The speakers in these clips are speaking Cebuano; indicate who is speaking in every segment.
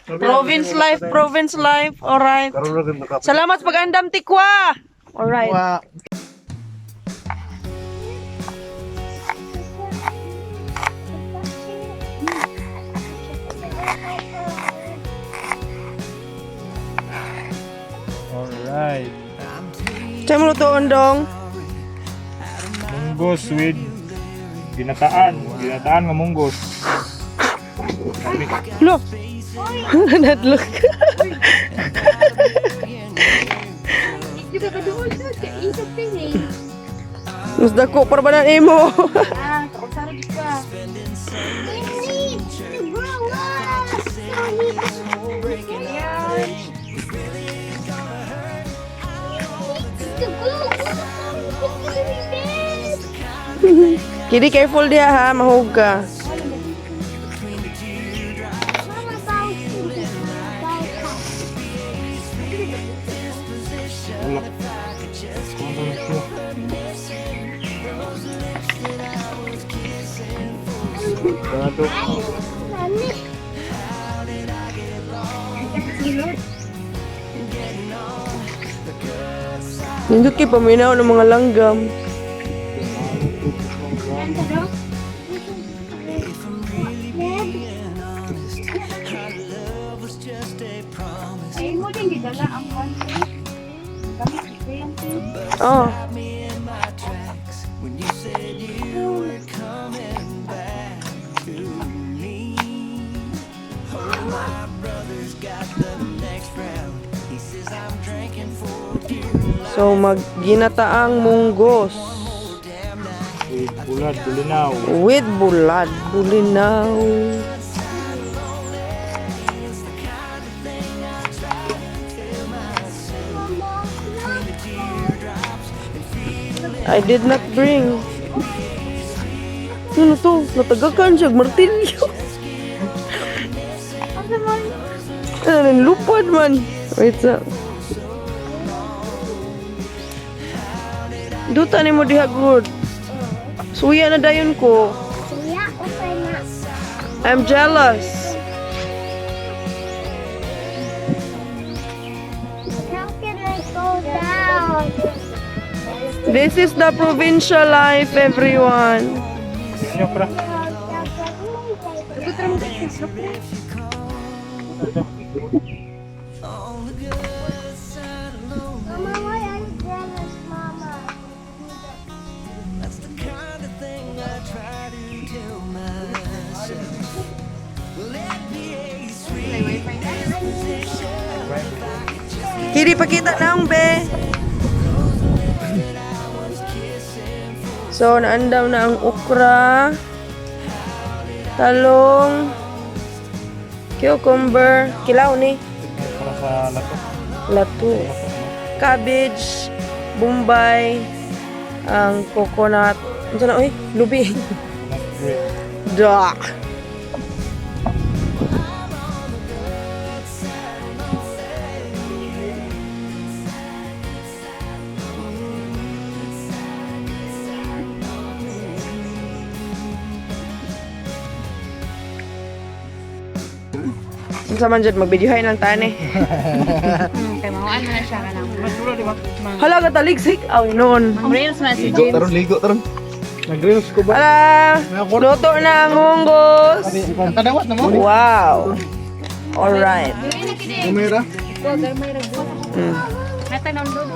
Speaker 1: Province life, province life. Alright. Salamat sa pag-andam, Tikwa! Alright.
Speaker 2: Alright.
Speaker 1: Sa'yo mo lutoon dong.
Speaker 2: Munggos with ginataan. Ginataan nga munggos.
Speaker 1: Look. Nadlook.
Speaker 3: Di ba kaduol sa kaisap ka eh.
Speaker 1: Mas dako para ba na imo?
Speaker 3: Ah, kausara di ka.
Speaker 4: We need to grow up so we can to grow up so we can be big.
Speaker 1: Kidi careful diha ha, mahug ka.
Speaker 4: Mama, bounce to the
Speaker 2: Wala. Ano na siya? Ganado.
Speaker 4: Mommy.
Speaker 1: Nindot kay paminaw ng mga langgam.
Speaker 3: Ay, mo din gidala ang konti. Kami kaya.
Speaker 1: Oh. So magginataang munggos
Speaker 2: With bulad, bulinaw.
Speaker 1: with bulad, bulinaw. I did not bring. Ano to? Natagakan siya, martilyo. Ano, lupad man. Wait sa. Duta ni mo diha good. Suya na dayon ko.
Speaker 4: Yeah, open up.
Speaker 1: I'm jealous.
Speaker 4: How can I go down?
Speaker 1: This is the provincial life, everyone.
Speaker 2: Inyo pra.
Speaker 4: Mama, why are you jealous, Mama?
Speaker 1: Kiri pakita na ang be. So, naandaw na ang okra, talong, cucumber, kilaw ni,
Speaker 2: Para sa lato.
Speaker 1: lato, cabbage, bombay, ang coconut, ano na, uy, lubi.
Speaker 2: Coconut bread.
Speaker 1: Da. Unsa man jud magbidyohay lang tani.
Speaker 3: Kay mawaan na siya kanang.
Speaker 1: Hala ka taligsik aw noon.
Speaker 3: Reels man si
Speaker 5: Ligo
Speaker 3: James.
Speaker 5: taron, ligo taron.
Speaker 2: Nag-reels ko ba?
Speaker 1: Hala, luto na ang munggos.
Speaker 5: Kadawat na mo.
Speaker 1: Wow. All right.
Speaker 5: Kumira.
Speaker 3: Natanaw doon.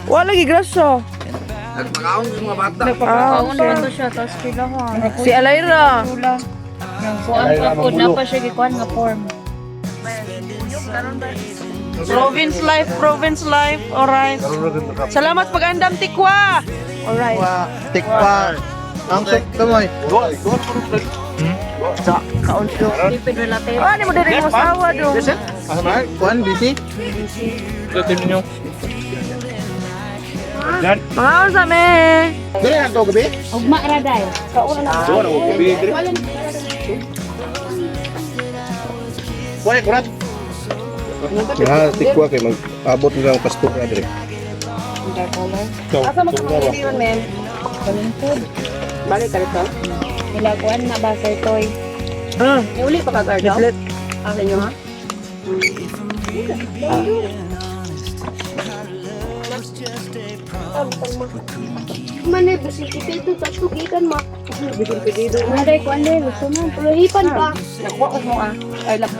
Speaker 1: Wala lagi grasya.
Speaker 5: Nagpakaon sa mga bata.
Speaker 1: Ah,
Speaker 3: Kaon na to siya tapos pila ko.
Speaker 1: Si Alayra.
Speaker 3: Kuan pa po na pa siya gikuan nga form.
Speaker 1: Province life, province life. Alright. Salamat pag-andam, Tikwa. Alright.
Speaker 5: Tikpa. Ang sek kamoy.
Speaker 1: Kaon siya.
Speaker 3: Di pwede latte.
Speaker 1: Ah, ni mo diri mo asawa do.
Speaker 5: Asa man? Kuan busy.
Speaker 2: Ito ninyo. Yan.
Speaker 1: Mga unsa me?
Speaker 5: Dire na to gabi.
Speaker 3: Ugma ra day.
Speaker 5: Duha na ko gabi dire. Kuan kurat. Ya, tikwa kay mag-abot nila ang pastura dire.
Speaker 2: Ikaw,
Speaker 1: Asa mo
Speaker 2: tumura ba?
Speaker 1: ka men? Balik ka dito.
Speaker 3: Nilaguan na ba, Sir Toy?
Speaker 1: Ah,
Speaker 3: Uli pa ka, Gardo?
Speaker 1: leaflet.
Speaker 3: Ah, sa inyo, ha?
Speaker 4: Manay, bisig pito, touch ko gikan ma.
Speaker 1: Bitin pedido.
Speaker 4: Manay, kuan gusto mo. Pulohipan pa.
Speaker 1: Nakuha ko mo ah. Ay, lak.